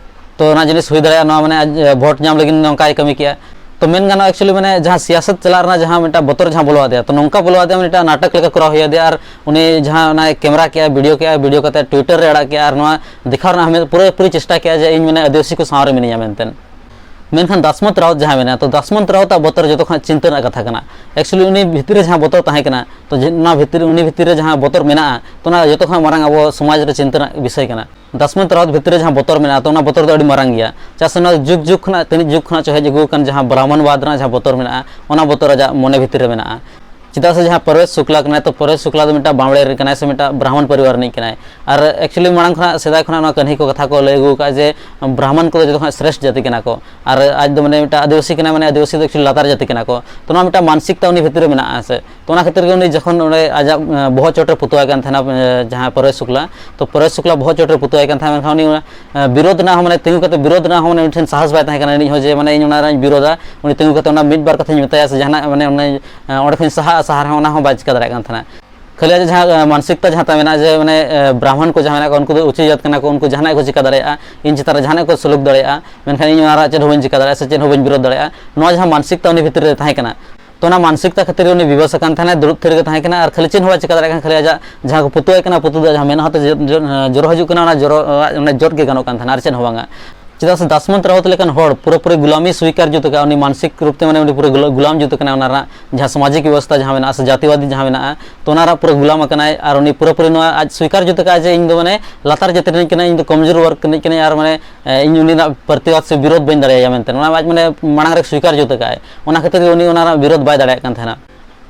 ᱛᱚ ᱚᱱᱟ ᱡᱤᱱᱤᱥ ᱦᱩᱭ ᱫᱟᱲᱮᱭᱟᱜᱼᱟ, ᱱᱚᱣᱟ ᱢᱟᱱᱮ ᱟᱡ, ᱮ, ᱵᱷᱳᱴ ᱧᱟᱢ ᱞᱟᱹᱜᱤᱫ ᱱᱚᱝᱠᱟᱭ ᱠᱟᱹᱢᱤ ᱠᱮᱜᱼᱟ᱾ ᱛᱚ ᱢᱮᱱ ᱜᱟᱱᱚᱜᱼᱟ, actually ᱢᱟᱱᱮ ᱡᱟᱦᱟᱸ ᱥᱤᱭᱟᱥᱚᱛ ᱪᱟᱞᱟᱜ ᱨᱮᱱᱟᱜ ᱡᱟᱦᱟᱸ ᱢᱤᱫᱴᱟᱝ ᱵᱚᱛᱚᱨ ᱡᱟᱦᱟᱸ ᱵᱚᱞᱚ ᱟᱫᱮᱭᱟ, ᱛᱚ ᱱᱚᱝᱠᱟ ᱵᱚᱞᱚ ᱟᱫᱮᱭᱟ, ᱢᱤᱫᱴᱟᱝ ᱱᱟᱴᱚᱠ ᱞᱮᱠᱟ ᱠᱚᱨᱟᱣ ᱦᱩᱭ ᱟᱫᱮᱭᱟ, ᱟᱨ ᱩᱱᱤ ᱡᱟᱦᱟᱸ ᱚᱱᱟᱭ ᱠᱮᱢᱮᱨᱟ ᱠᱮᱜᱼᱟ, ᱵᱷᱤᱰᱤᱭᱳ ᱠᱮᱜᱼᱟ, ᱵᱷᱤᱰᱤᱭᱳ ᱠᱟᱛᱮ ᱴᱩᱭᱴᱟᱨ ᱨᱮ ᱟᱲᱟᱜ ᱠᱮᱜᱼᱟ, ᱟᱨ ᱱᱚᱣᱟ ᱫᱮᱠᱷᱟᱣ ᱨᱮᱱᱟᱜ ᱦᱚᱸ ᱯᱩᱨᱟᱹ ᱯᱩᱨᱤ ᱪᱮᱥᱴᱟ ᱠᱮᱜᱼᱟ ᱡᱮ ᱤᱧ ᱢᱟᱱᱮ ᱟᱹᱫᱤᱵᱟᱹᱥᱤ ᱠᱚ ᱥᱟᱶ ᱨᱮ ᱢᱤᱱᱟᱹᱧᱟ ᱢᱮᱱᱛᱮ᱾ ᱢᱮᱱᱠᱷᱟᱱ ᱫᱟᱥᱢᱚᱛ ᱨᱟᱣᱛ ᱡᱟᱦᱟᱸ ᱢᱮᱱᱟᱭᱟ, ᱛᱚ ᱫᱟᱥᱢᱚᱛ ᱨᱟᱣᱛ ᱟᱜ ᱵᱚᱛᱚᱨ ᱡᱚᱛᱚ ᱠᱷᱚᱱᱟᱜ ᱪᱤᱱᱛᱟᱹ ᱨᱮᱱᱟᱜ ᱠᱟᱛᱷᱟ ᱠᱟᱱᱟ᱾ Actually ᱩᱱᱤ ᱵᱷᱤᱛᱤᱨ ᱨᱮ ᱡᱟᱦᱟᱸ ᱵᱚᱛᱚᱨ ᱛᱟᱦᱮᱸ ᱠᱟᱱᱟ, ᱛᱚ ᱡᱮ-, ᱚᱱᱟ ᱵᱷᱤᱛᱤᱨ, ᱩᱱᱤ ᱵᱷᱤᱛᱤᱨ ᱨᱮ ᱡᱟᱦᱟᱸ ᱵᱚᱛᱚᱨ ᱢᱮᱱᱟᱜᱼᱟ, ᱛᱚ ᱚᱱᱟ ᱡᱚᱛᱚ ᱠᱷᱚᱱᱟᱜ ᱢᱟᱨᱟᱝ ᱟᱵᱚ ᱥᱚᱢᱟᱡᱽ ᱨᱮ ᱪᱤᱱᱛᱟᱹ ᱨᱮᱱᱟᱜ ᱵᱤᱥᱚᱭ ᱠᱟᱱᱟ᱾ ᱫᱟᱥᱢᱚᱛ ᱨᱟᱣᱛ ᱵᱷᱤᱛᱨᱤ ᱨᱮ ᱡᱟᱦᱟᱸ ᱵᱚᱛᱚᱨ ᱢᱮᱱᱟᱜᱼᱟ, ᱛᱚ ᱚᱱᱟ ᱵᱚᱛᱚᱨ ᱫᱚ ᱟᱹᱰᱤ ᱢᱟᱨᱟᱝ ᱜᱮᱭᱟ᱾ ᱪᱮᱫᱟᱜ ᱥᱮ ᱚᱱᱟ ᱡᱩᱜᱽ ᱡᱩᱜᱽ ᱠᱷᱚᱱᱟᱜ, ᱛᱤᱱᱟᱹᱜ ᱡᱩᱜᱽ ᱠᱷᱚᱱᱟᱜ ᱪᱚ ᱦᱮᱡ ᱟᱹᱜᱩ ᱟᱠᱟᱱ ᱡᱟᱦᱟᱸ ᱵᱨᱟᱦᱢᱚᱱᱵᱟᱫᱽ ᱨᱮᱱᱟᱜ ᱡᱟᱦᱟᱸ ᱵᱚᱛᱚᱨ ᱢᱮᱱᱟᱜᱼᱟ, ᱚᱱᱟ ᱵᱚᱛᱚᱨ ᱟᱡᱟᱜ ᱢᱚᱱᱮ ᱵᱷᱤᱛᱨᱤ ᱨᱮ ᱢᱮᱱᱟᱜᱼᱟ᱾ ᱪᱮᱫᱟᱜ ᱥᱮ ᱡᱟᱦᱟᱸ ᱯᱨᱚᱭᱳᱥ ᱥᱩᱠᱞᱟ ᱠᱟᱱᱟᱭ, ᱛᱚ ᱯᱨᱚᱭᱳᱥ ᱥᱩᱠᱞᱟ ᱫᱚ ᱢᱤᱫᱴᱟᱝ ᱵᱟᱢᱲᱮ ᱨᱮᱱ ᱠᱟᱱᱟᱭ ᱥᱮ ᱢᱤᱫᱴᱟᱝ ᱵᱨᱟᱦᱢᱚᱱ ᱯᱚᱨᱤᱵᱟᱨ ᱨᱤᱱᱤᱡ ᱠᱟᱱᱟᱭ᱾ ᱟᱨ actually ᱢᱟᱲᱟᱝ ᱠᱷᱚᱱᱟᱜ, ᱥᱮᱫᱟᱭ ᱠᱷᱚᱱᱟᱜ ᱱᱚᱣᱟ ᱠᱟᱹᱦᱱᱤ ᱠᱚ, ᱠᱟᱛᱷᱟ ᱠᱚ ᱞᱟᱹᱭ ᱟᱹᱜᱩ ᱟᱠᱟᱫᱼᱟ ᱡᱮ ᱵᱨᱟᱦᱢᱚᱱ ᱠᱚᱫᱚ ᱡᱚᱛᱚ ᱠᱷᱚᱱᱟᱜ ᱥᱨᱮᱥᱴ ᱡᱟᱹᱛᱤ ᱠᱟᱱᱟ ᱠᱚ᱾ ᱟᱨ ᱟᱡ ᱫᱚ ᱢᱟᱱᱮ ᱢᱤᱫᱴᱟᱝ ᱟᱹᱫᱤᱵᱟᱹᱥᱤ ᱠᱟᱱᱟᱭ, ᱢᱟᱱᱮ ᱟᱹᱫᱤᱵᱟᱹᱥᱤ ᱫᱚ actually ᱞᱟᱛᱟᱨ ᱡᱟᱹᱛᱤ ᱠᱟᱱᱟ ᱠᱚ᱾ ᱛᱚ ᱱᱚᱣᱟ ᱢᱤᱫᱴᱟᱝ ᱢᱟᱱᱥᱤᱠᱛᱟ ᱩᱱᱤ ᱵᱷᱤᱛᱨᱤ ᱨᱮ ᱢᱮᱱᱟᱜᱼᱟ ᱥᱮ᱾ ᱛᱚ ᱚᱱᱟ ᱠᱷᱟᱹᱛᱤᱨ ᱜᱮ ᱩᱱᱤ ᱡᱚᱠᱷᱚᱱ ᱚᱸᱰᱮ ᱟᱡᱟᱜ, ᱮᱸ, ᱵᱚᱦᱚᱜ ᱪᱚᱴ ᱨᱮ ᱯᱩᱛᱟᱹᱣᱟᱭ ᱠᱟᱱ ᱛᱟᱦᱮᱱᱟ, ᱮᱸ, ᱡᱟᱦᱟᱸ ᱯᱨᱚᱭᱳᱥ ᱥᱩᱠᱞᱟ, ᱛᱚ ᱯᱨᱚᱭᱳᱥ ᱥᱩᱠᱞᱟ ᱵᱚᱦᱚᱜ ᱪᱚᱴ ᱨᱮ ᱯᱩᱛᱟᱹᱣᱟᱭ ᱠᱟᱱ ᱛᱟᱦᱮᱱᱟ, ᱢᱮᱱᱠᱷᱟᱱ ᱩᱱᱤ ᱚᱱᱟ, ᱮᱸ, ᱵᱤᱨᱳᱫᱷ ᱨᱮᱱᱟᱜ ᱦᱚᱸ, ᱢᱟᱱᱮ ᱛᱤᱸᱜᱩ ᱠᱟᱛᱮ ᱵᱤᱨᱳᱫᱷ ᱨᱮᱱᱟᱜ ᱦᱚᱸ, ᱢᱟᱱᱮ ᱩᱱᱤ ᱴᱷᱮᱱ ᱥᱟᱦᱚᱥ ᱵᱟᱭ ᱛᱟᱦᱮᱸ ᱠᱟᱱᱟ ᱤᱱᱤᱡ ᱦᱚᱸ ᱡᱮ, ᱢᱟᱱᱮ, ᱤᱧ ᱚᱱᱟ ᱨᱮᱱᱟᱜ ᱤᱧ ᱵᱤᱨᱳᱫᱷᱟ᱾ ᱩᱱᱤ ᱛᱤᱸᱜᱩ ᱠᱟᱛᱮ ᱚᱱᱟ ᱢᱤᱫ ᱵᱟᱨ ᱠᱟᱛᱷᱟᱧ ᱢᱮᱛᱟᱭᱟ ᱥᱮ ᱡᱟᱦᱟᱱᱟᱜ, ᱢᱟᱱᱮ, ᱚᱱᱮ, ᱮᱸ, ᱚᱸᱰᱮ ᱠᱷᱚᱱᱤᱧ ᱥᱟᱦᱟᱜᱼᱟ, ᱥᱟᱦᱟ ᱨᱮᱦᱚᱸ ᱚᱱᱟ ᱦᱚᱸ ᱵᱟᱭ ᱪᱤᱠᱟ ᱫᱟᱲᱮᱭᱟᱜ ᱠᱟᱱ ᱛᱟᱦᱮᱱᱟ᱾ ᱠᱷᱟᱹᱞᱤ ᱟᱡᱟᱜ ᱡᱟᱦᱟᱸ ᱢᱟᱱᱥᱤᱠᱛᱟ ᱡᱟᱦᱟᱸ ᱛᱟᱭ ᱢᱮᱱᱟᱜᱼᱟ, ᱡᱮ ᱢᱟᱱᱮ ᱵᱨᱟᱦᱢᱚᱱ ᱠᱚ ᱡᱟᱦᱟᱸ ᱢᱮᱱᱟᱜ ᱠᱚᱣᱟ, ᱩᱱᱠᱩ ᱫᱚ ᱩᱪᱩ ᱡᱟᱹᱛ ᱠᱟᱱᱟ ᱠᱚ, ᱩᱱᱠᱩ ᱡᱟᱦᱟᱱᱟᱜ ᱠᱚ ᱪᱤᱠᱟ ᱫᱟᱲᱮᱭᱟᱜᱼᱟ, ᱤᱧ ᱪᱮᱛᱟᱱ ᱨᱮ ᱡᱟᱦᱟᱱᱟᱜ ᱠᱚ ᱥᱩᱞᱩᱠ ᱫᱟᱲᱮᱭᱟᱜᱼᱟ, ᱢᱮᱱᱠᱷᱟᱱ ᱤᱧ ᱚᱱᱟ ᱨᱮ ᱪᱮᱫ ᱦᱚᱸ ᱵᱟᱹᱧ ᱪᱤᱠᱟ ᱫᱟᱲᱮᱭᱟᱜᱼᱟ ᱥᱮ ᱪᱮᱫ ᱦᱚᱸ ᱵᱟᱹᱧ ᱵᱤᱨᱳᱫ ᱫᱟᱲᱮᱭᱟᱜᱼᱟ᱾ ᱱᱚᱣᱟ ᱡᱟᱦᱟᱸ ᱢᱟᱱᱥᱤᱠᱛᱟ ᱩᱱᱤ ᱵᱷᱤᱛᱨᱤ ᱨᱮ ᱛᱟᱦᱮᱸ ᱠᱟᱱᱟ, ᱛᱚ ᱚᱱᱟ ᱢᱟᱱᱥᱤᱠᱛᱟ ᱠᱷᱟᱹᱛᱤᱨ ᱩᱱᱤ ᱵᱤᱵᱚᱥ ᱟᱠᱟᱱ ᱛᱟᱦᱮᱱᱟᱭ, ᱫᱩᱲᱩᱵ ᱛᱷᱤᱨ ᱜᱮ ᱛᱟᱦᱮᱸ ᱠᱟᱱᱟ ᱟᱨ ᱠᱷᱟᱹᱞᱤ ᱪᱮᱫ ᱦᱚᱸ ᱵᱟᱭ ᱪᱤᱠᱟ ᱫᱟᱲᱮᱭᱟᱜ ᱠᱟᱱᱟ᱾ ᱠᱷᱟᱹᱞᱤ ᱟᱡᱟᱜ ᱡᱟᱦᱟᱸ ᱠᱚ ᱯᱩᱛᱩᱜ ᱟᱭ ᱠᱟᱱᱟ, ᱯᱩᱛᱩᱜ ᱫᱚ ᱡᱟᱦᱟᱸ ᱢᱮᱫᱦᱟ ᱛᱮ ᱡᱚ-, ᱡᱚ-, ᱡᱚᱨᱚ ᱦᱤᱡᱩᱜ ᱠᱟᱱᱟ, ᱚᱱᱟ ᱡᱚᱨᱚ, ᱚᱱᱟ ᱡᱚᱫ ᱜᱮ ᱜᱟᱱᱚᱜ ᱠᱟᱱ ᱛᱟᱦᱮᱱᱟ ᱟᱨ ᱪᱮᱫ ᱦᱚᱸ ᱵᱟᱝᱟ᱾ ᱪᱮᱫᱟᱜ ᱥᱮ ᱫᱟᱥᱢᱚᱱᱛ ᱨᱟᱣᱛ ᱞᱮᱠᱟᱱ ᱦᱚᱲ ᱯᱩᱨᱟᱹᱯᱩᱨᱤ ᱜᱩᱞᱟᱢᱤ ᱥᱣᱤᱠᱟᱨ ᱡᱩᱛ ᱟᱠᱟᱫ, ᱩᱱᱤ ᱢᱟᱱᱥᱤᱠ ᱨᱩᱯ ᱛᱮ ᱢᱟᱱᱮ ᱩᱱᱤ ᱯᱩᱨᱟᱹ ᱜᱩᱞᱟ-, ᱜᱩᱞᱟᱢ ᱡᱩᱛ ᱟᱠᱟᱱᱟ, ᱚᱱᱟ ᱨᱮᱱᱟᱜ ᱡᱟᱦᱟᱸ ᱥᱟᱢᱟᱡᱤᱠ ᱵᱮᱵᱚᱥᱛᱷᱟ ᱡᱟᱦᱟᱸ ᱢᱮᱱᱟᱜᱼᱟ ᱥᱮ ᱡᱟᱛᱤᱣᱟᱫᱤ ᱡᱟᱦᱟᱸ ᱢᱮᱱᱟᱜᱼᱟ, ᱛᱚ ᱚᱱᱟ ᱨᱮᱱᱟᱜ ᱯᱩᱨᱟᱹ ᱜᱩᱞᱟᱢ ᱟᱠᱟᱱᱟᱭ᱾ ᱟᱨ ᱩᱱᱤ ᱯᱩᱨᱟᱹᱯᱩᱨᱤ ᱱᱚᱣᱟ ᱟᱡ ᱥᱣᱤᱠᱟᱨ ᱡᱩᱛ ᱟᱠᱟᱫᱼᱟ ᱡᱮ ᱤᱧ ᱫᱚ ᱢᱟᱱᱮ ᱞᱟᱛᱟᱨ ᱡᱟᱹᱛᱤ ᱨᱤᱱᱤᱡ ᱠᱟᱹᱱᱟᱹᱧ, ᱤᱧ ᱫᱚ ᱠᱚᱢᱡᱳᱨ ᱣᱟᱨᱜᱽ ᱨᱤᱱᱤᱡ ᱠᱟᱹᱱᱟᱹᱧ, ᱟᱨ ᱢᱟᱱᱮ ᱮ, ᱤᱧ ᱩᱱᱤ ᱨᱮᱱᱟᱜ ᱯᱨᱚᱛᱤᱵᱟᱫ ᱥᱮ ᱵᱤᱨᱳᱫᱷ ᱵᱟᱹᱧ ᱫᱟᱲᱮᱭᱟᱭᱟ ᱢᱮᱱᱛᱮ, ᱚᱱᱟ ᱟᱡ ᱢᱟᱱᱮ ᱢᱟᱲᱟᱝ ᱨᱮ ᱥᱣᱤᱠᱟᱨ ᱡᱩᱛ ᱟᱠᱟᱫᱼᱟᱭ᱾ ᱚᱱᱟ ᱠᱷᱟᱹᱛᱤᱨ ᱜᱮ ᱩᱱᱤ ᱚᱱᱟ ᱨᱮᱱᱟᱜ ᱵᱤᱨᱳᱫᱷ ᱵᱟᱭ ᱫᱟᱲᱮᱭᱟᱜ ᱠᱟᱱ ᱛᱟᱦᱮᱱᱟ᱾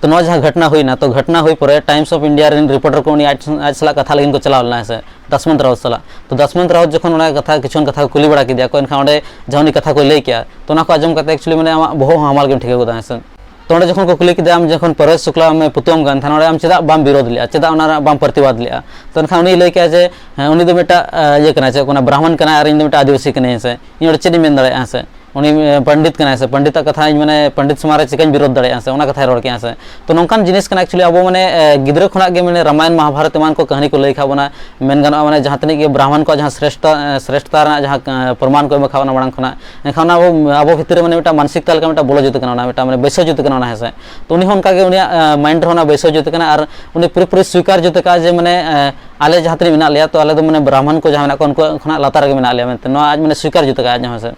ᱛᱚ ᱱᱚᱣᱟ ᱡᱟᱦᱟᱸ ᱜᱷᱚᱴᱱᱟ ᱦᱩᱭᱱᱟ, ᱛᱚ ᱜᱷᱚᱴᱱᱟ ᱦᱩᱭ ᱯᱚᱨᱮ Times of India ᱨᱮᱱ ᱨᱤᱯᱳᱨᱴᱟᱨ ᱠᱚ ᱩᱱᱤ ᱟᱡ, ᱟᱡ ᱥᱟᱞᱟᱜ ᱠᱟᱛᱷᱟ ᱞᱟᱹᱜᱤᱫ ᱠᱚ ᱪᱟᱞᱟᱣ ᱞᱮᱱᱟ, ᱦᱮᱸ ᱥᱮ, ᱫᱟᱥᱢᱚᱱᱛ ᱨᱟᱣᱛ ᱥᱟᱞᱟᱜ᱾ ᱛᱚ ᱫᱟᱥᱢᱚᱱᱛ ᱨᱟᱣᱛ ᱡᱚᱠᱷᱚᱱ ᱚᱱᱟ ᱠᱟᱛᱷᱟ, ᱠᱤᱪᱷᱩᱜᱟᱱ ᱠᱟᱛᱷᱟ ᱠᱚ ᱠᱩᱞᱤ ᱵᱟᱲᱟ ᱠᱮᱫᱮᱭᱟ ᱠᱚ, ᱮᱱᱠᱷᱟᱱ ᱚᱸᱰᱮ ᱡᱟᱦᱟᱸ ᱩᱱᱤ ᱠᱟᱛᱷᱟ ᱠᱚᱭ ᱞᱟᱹᱭ ᱠᱮᱜᱼᱟ, ᱛᱚ ᱚᱱᱟ ᱠᱚ ᱟᱸᱡᱚᱢ ᱠᱟᱛᱮ actually ᱢᱟᱱᱮ ᱟᱢᱟᱜ ᱵᱚᱦᱚᱜ ᱦᱚᱸ ᱦᱟᱢᱟᱞ ᱜᱮᱢ ᱴᱷᱤᱠᱟᱹ ᱜᱚᱫᱟ, ᱦᱮᱸ ᱥᱮ᱾ ᱛᱚ ᱚᱸᱰᱮ ᱡᱚᱠᱷᱚᱱ ᱠᱚ ᱠᱩᱞᱤ ᱠᱮᱫᱮᱭᱟ, ᱟᱢ ᱡᱚᱠᱷᱚᱱ ᱯᱚᱨᱮᱥ ᱥᱩᱠᱞᱟ ᱟᱢᱮ ᱯᱩᱛᱩᱜ ᱟᱢ ᱠᱟᱱ ᱛᱟᱦᱮᱱᱟ, ᱚᱸᱰᱮ ᱟᱢ ᱪᱮᱫᱟᱜ ᱵᱟᱢ ᱵᱤᱨᱳᱫᱷ ᱞᱮᱜᱼᱟ, ᱪᱮᱫᱟᱜ ᱚᱱᱟ ᱨᱮᱱᱟᱜ ᱵᱟᱢ ᱯᱨᱚᱛᱤᱵᱟᱫ ᱞᱮᱜᱼᱟ? ᱛᱚ ᱮᱱᱠᱷᱟᱱ ᱩᱱᱤᱭ ᱞᱟᱹᱭ ᱠᱮᱜᱼᱟ ᱡᱮ, ᱦᱮᱸ, ᱩᱱᱤ ᱫᱚ ᱢᱤᱫᱴᱟᱜ, ᱟ, ᱤᱭᱟᱹ ᱠᱟᱱᱟᱭ, ᱪᱮᱫ ᱠᱚ ᱢᱮᱱᱟ, ᱵᱨᱟᱦᱢᱚᱱ ᱠᱟᱱᱟᱭ ᱟᱨ ᱤᱧ ᱫᱚ ᱢᱤᱫᱴᱟᱜ ᱟᱹᱫᱤᱵᱟᱹᱥᱤ ᱠᱟᱹᱱᱟᱹᱧ, ᱦᱮᱸ ᱥᱮ᱾ ᱤᱧ ᱚᱸᱰᱮ ᱪᱮᱫ ᱤᱧ ᱢᱮᱱ ᱫᱟᱲᱮᱭᱟᱜᱼᱟ, ᱦᱮᱸ ᱥᱮ? ᱩᱱᱤ, ᱮ, ᱯᱚᱱᱰᱤᱛ ᱠᱟᱱᱟᱭ, ᱥᱮ ᱯᱚᱱᱰᱤᱛᱟᱜ ᱠᱟᱛᱷᱟ ᱤᱧ ᱢᱟᱱᱮ ᱯᱚᱱᱰᱤᱛ ᱥᱟᱢᱟᱝ ᱨᱮ ᱪᱤᱠᱟᱹᱧ ᱵᱤᱨᱳᱫᱷ ᱫᱟᱲᱮᱭᱟᱜᱼᱟ, ᱥᱮ ᱚᱱᱟ ᱠᱟᱛᱷᱟᱭ ᱨᱚᱲ ᱠᱮᱜᱼᱟ, ᱥᱮ᱾ ᱛᱚ ᱱᱚᱝᱠᱟᱱ ᱡᱤᱱᱤᱥ ᱠᱟᱱᱟ actually, ᱟᱵᱚ ᱢᱟᱱᱮ, ᱮ, ᱜᱤᱫᱽᱨᱟᱹ ᱠᱷᱚᱱᱟᱜ ᱜᱮ ᱢᱟᱱᱮ ᱨᱟᱢᱟᱭᱚᱱ ᱢᱚᱦᱟᱵᱷᱟᱨᱚᱛ ᱮᱢᱟᱱ ᱠᱚ ᱠᱟᱹᱦᱱᱤ ᱠᱚ ᱞᱟᱹᱭ ᱠᱟᱜ ᱵᱚᱱᱟ, ᱢᱮᱱ ᱜᱟᱱᱚᱜᱼᱟ ᱢᱟᱱᱮ ᱡᱟᱦᱟᱸ ᱛᱤᱱᱟᱹᱜ ᱜᱮ ᱵᱨᱟᱦᱢᱚᱱ ᱠᱚᱣᱟᱜ ᱡᱟᱦᱟᱸ ᱥᱨᱮᱥᱴᱷᱚ, ᱮ, ᱥᱨᱮᱥᱴᱷᱚᱛᱟ ᱨᱮᱱᱟᱜ ᱡᱟᱦᱟᱸ, ᱮ, ᱯᱨᱚᱢᱟᱱ ᱠᱚ ᱮᱢ ᱠᱟᱜ ᱵᱚᱱᱟ ᱢᱟᱲᱟᱝ ᱠᱷᱚᱱᱟᱜ, ᱮᱱᱠᱷᱟᱱ ᱚᱱᱟ ᱟᱵᱚ, ᱟᱵᱚ ᱵᱷᱤᱛᱤᱨ ᱨᱮ ᱢᱟᱱᱮ ᱢᱤᱫᱴᱟᱝ ᱢᱟᱱᱥᱤᱠᱛᱟ ᱞᱮᱠᱟ ᱢᱤᱫᱴᱟᱝ ᱵᱚᱞᱚ ᱡᱩᱛ ᱠᱟᱱᱟ, ᱚᱱᱟ ᱢᱤᱫᱴᱟᱝ ᱢᱟᱱᱮ ᱵᱟᱹᱭᱥᱟᱹᱣ ᱡᱩᱛ ᱠᱟᱱᱟ ᱚᱱᱟ, ᱦᱮᱸ ᱥᱮ᱾ ᱛᱚ ᱩᱱᱤ ᱦᱚᱸ ᱚᱱᱠᱟ ᱜᱮ ᱩᱱᱤᱭᱟᱜ, ᱮ, mind ᱨᱮᱦᱚᱸ ᱚᱱᱟ ᱵᱟᱹᱭᱥᱟᱹᱣ ᱡᱩᱛ ᱠᱟᱱᱟ ᱟᱨ ᱩᱱᱤ ᱯᱩᱨᱟᱹᱯᱩᱨᱤ ᱥᱣᱤᱠᱟᱨ ᱡᱩᱛ ᱠᱟᱜᱼᱟ ᱡᱮ ᱢᱟᱱᱮ, ᱮ, ᱟᱞᱮ ᱡᱟᱦᱟᱸ ᱛᱤᱱᱟᱹᱜ ᱢᱮᱱᱟᱜ ᱞᱮᱭᱟ, ᱛᱚ ᱟᱞᱮ ᱫᱚ ᱢᱟᱱᱮ ᱵᱨᱟᱦᱢᱚᱱ ᱠᱚ ᱡᱟᱦᱟᱸ ᱢᱮᱱᱟᱜ ᱠᱚᱣᱟ ᱩᱱᱠᱩ ᱠᱷᱚᱱᱟᱜ ᱞᱟᱛᱟᱨ ᱨᱮᱜᱮ ᱢᱮᱱᱟᱜ ᱞᱮᱭᱟ ᱢᱮᱱᱛᱮ, ᱱᱚᱣᱟ ᱟᱡ ᱢᱟᱱᱮ ᱥᱣᱤᱠᱟᱨ ᱡᱩᱛ ᱠᱟᱜᱼᱟ ᱟᱡ ᱦᱚᱸ, ᱦᱮᱸ ᱥᱮ᱾